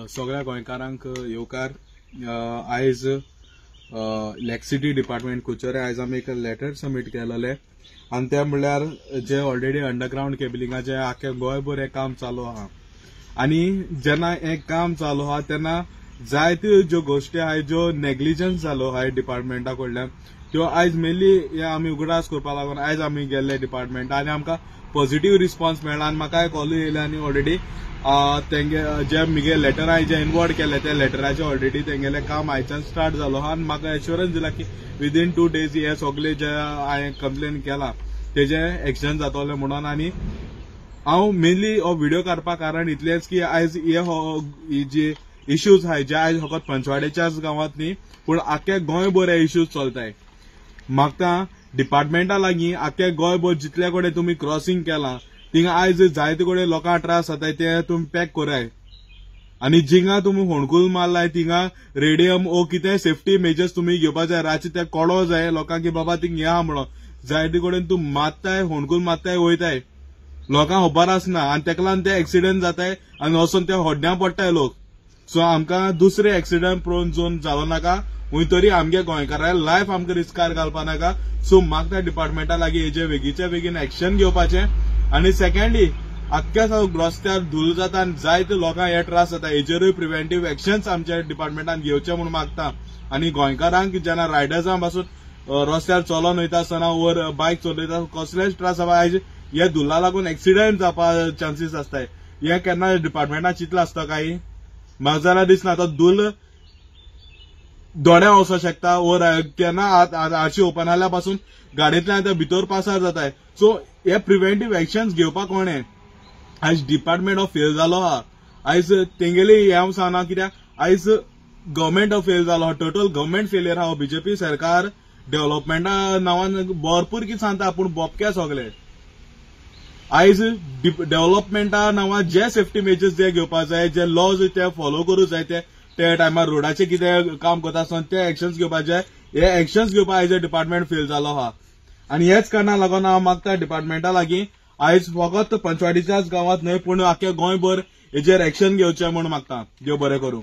सगळ्या गोंयकारांक येवकार. आयज इलेक्ट्रिसिटी डिपार्टमेंट कुचोरे आयज आमी एक लेटर सबमीट केलेलें आनी तें म्हणल्यार जे ऑलरेडी अंडरग्रावंड केबलिंगाचें आख्खे गोंयभर हें काम चालू आहा आनी जेन्ना हें काम चालू आहा तेन्ना जायत्यो ज्यो गोश्टी आहाय ज्यो नेग्लिजन्स जालो आहाय डिपार्टमेंटा कडल्यान त्यो आयज मेनली हे आमी उगडास करपा लागून आयज आमी गेल्ले डिपार्टमेंट आनी आमकां पॉझिटिव्ह रिस्पॉन्स मेळ्ळा आनी म्हाकाय कॉलूय येयले आनी ऑलरेडी तेंगे जे मुगे लेटर हांवें जे इनवर्ड केले ते लेटराचे ऑलरेडी तेंगेलें काम आयच्यान स्टार्ट जालो आहा आनी म्हाका एश्योरन्स दिला की विदीन 2 डेज हे सगळे जे हांवें कंप्लेन केला तेजें एक्शन जातलें म्हणून. आनी हांव मेनली हो व्हिडिओ काडपा कारण इतलेंच की आयज हे जे इश्यूज आहाय जे आयज फकत पंचवाडेच्याच गांवांत न्ही पूण आख्खे गोंयभर हे इश्यूज चलताय. म्हाका डिपार्टमेंटा लागीं आख्खे गोंयभर जितले कडेन तुमी क्रॉसिंग केलां थिंगा आयज जायते कडेन लोकांक त्रास जाताय ते तुमी पॅक कराय आनी जिंगा तुमी होणकूल मारलाय थिंगा रेडियम ओ कितें सेफ्टी मेजर्स तुमी घेवपा जाय. रातचे ते कळो जाय लोकांक की बाबा थिंग हें आहा म्हणून. जायते कडेन तूं मारताय होणकूल मारताय वयताय लोकांक खबर आसना आनी तेका लागून ते एक्सिडंट जाताय आनी वचोन ते होड्ड्यां पडटाय लोक. सो आमकां दुसरे एक्सिडंट प्रोन झोन जालो नाका हूंय तरी आमगे गोंयकारां लायफ आमकां रिस्कार घालपा नाका. सो म्हाका त्या डिपार्टमेंटा लागीं हेजे बेगीच्या बेगीन एक्शन घेवपाचें. आनी सेकंडली आख्ख्या रस्त्यार धूल जाता आनी जायते लोकांक हे त्रास जाता हेजेरूय प्रिव्हेंटीव एक्शन्स आमच्या डिपार्टमेंटान घेवचें म्हूण मागता. आनी गोंयकारांक जेन्ना रायडर्सां पासून रस्त्यार चलोन वयता आसतना वर बायक चलयता कसलेच त्रास जावपा आयज हे धुल्ला लागून एक्सिडंट जावपा चान्सीस आसताय. हे केन्ना डिपार्टमेंटान चिंतलां आसता काय म्हाका जाल्यार दिसना. आतां धूल दोण्या वचोंक शकता वर केन्ना आरशी ओपन जाल्या पासून गाडयेंतल्यान आतां भितर पासार जाताय. सो हे प्रिव्हेंटीव एक्शन्स घेवपाक कोणें आयज डिपार्टमेंट ऑफ फेल जालो आहा. आयज तेंगेली हें हांव सांगना कित्याक आयज गव्हर्मेंट ऑफ फेल जालो आहा. टोटल गव्हर्मेंट फेलियर आहा. बीजेपी सरकार डेव्हलपमेंटा नांवान भरपूर कितें सांगता पूण बोपके सगळे. आयज डेव्हलपमेंटा नांवान जे सेफ्टी मेजर्स जे घेवपा जाय जे लॉज ते फॉलो करूं जाय ते त्या टायमार रोडाचें कितें काम करता आसतना ते एक्शन्स घेवपाचे जाय. हे एक्शन्स घेवपा आयज डिपार्टमेंट फेल जालो आहा. आनी हेच कारणाक लागून हांव मागता डिपार्टमेंटा लागीं आयज फकत पंचवाडीच्याच गांवांत न्हय पूण आख्या गोंयभर हेजेर एक्शन घेवचें म्हूण मागता. देव बरें करूं.